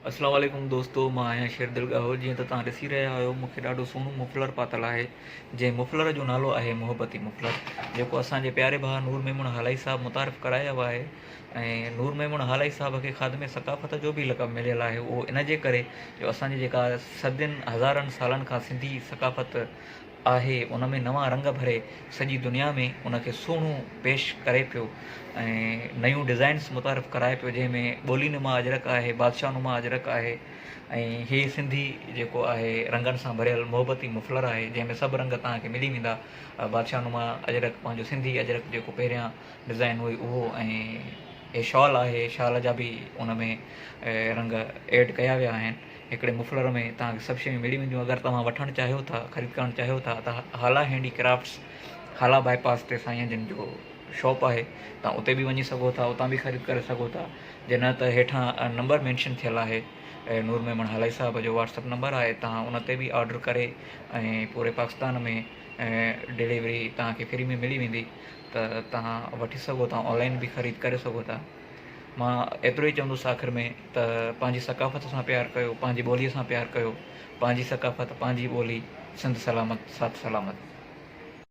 اسلام عليڪم دوستو مان آهيان شيردل ڳاهو جيئن ته توهان ڏسي رهيا آهيو مون کي ڏاڍو سهڻو مفلر پاتل آهي جنهن مفلر جو نالو آهي محبتي مفلر جيڪو اسان جي پياري ڀاء نور ميمڻ هالائي صاحب متعارف ڪرايو آهي ۽ نور ميمڻ هالائي صاحب کي خادم ثقافت جو به لقب مليل آهي اهو ان جي ڪري جو اسان جي جيڪا صدين هزارن سالن کان سنڌي ثقافت آهي ان ۾ نوان رنگ ڀري سڄي دنيا ۾ ان کي سهڻو پيش ڪري پيو ۽ نيون ڊزائنس متعارف ڪرائي پيو جنهن ۾ ٻولي نما اجرڪ آهي بادشاهه نما اجرڪ آهي ۽ هي سنڌي جيڪو آهي رنگن سان ڀريل محبتي مفلر آهي جنهن ۾ سڀ رنگ توهان کي ملي ويندا بادشاهه نما اجرڪ پنهنجو سنڌي اجرڪ جيڪو پهريان ڊزائن هئي اهو ۽ هي شال آهي شال جا به ان ۾ رنگ ايڊ ڪيا ويا آهن. هڪڙي مفلر ۾ توهان کي سڀ شيون ملي وينديون اگر توهان وٺڻ چاهيو ٿا خريد ڪرڻ چاهيو ٿا ته Hala handicrafts Hala bypass تي سائين جن جو شاپ آهي توهان اتي به وڃي سگهو ٿا اتان به خريد ڪري سگهو ٿا جي نه ته هيٺان نمبر مينشن ٿيل آهي نور ميمڻ هالائي صاحب جو واٽس اپ نمبر آهي توهان ان تي به آرڊر ڪري ۽ پوري پاڪستان ۾ ڊليوري توهان کي فري ۾ ملي ويندي ته توهان وٺي سگهو ٿا آنلائن به خريد ڪري سگهو ٿا. مان ايترو ئي چوندس آخر ۾ ته پنهنجي ثقافت سان پيار ڪيو، پنهنجي ٻوليء سان پيار ڪيو، پنهنجي ثقافت، پنهنجي ٻولي، سنڌ سلامت، ساٿ سلامت.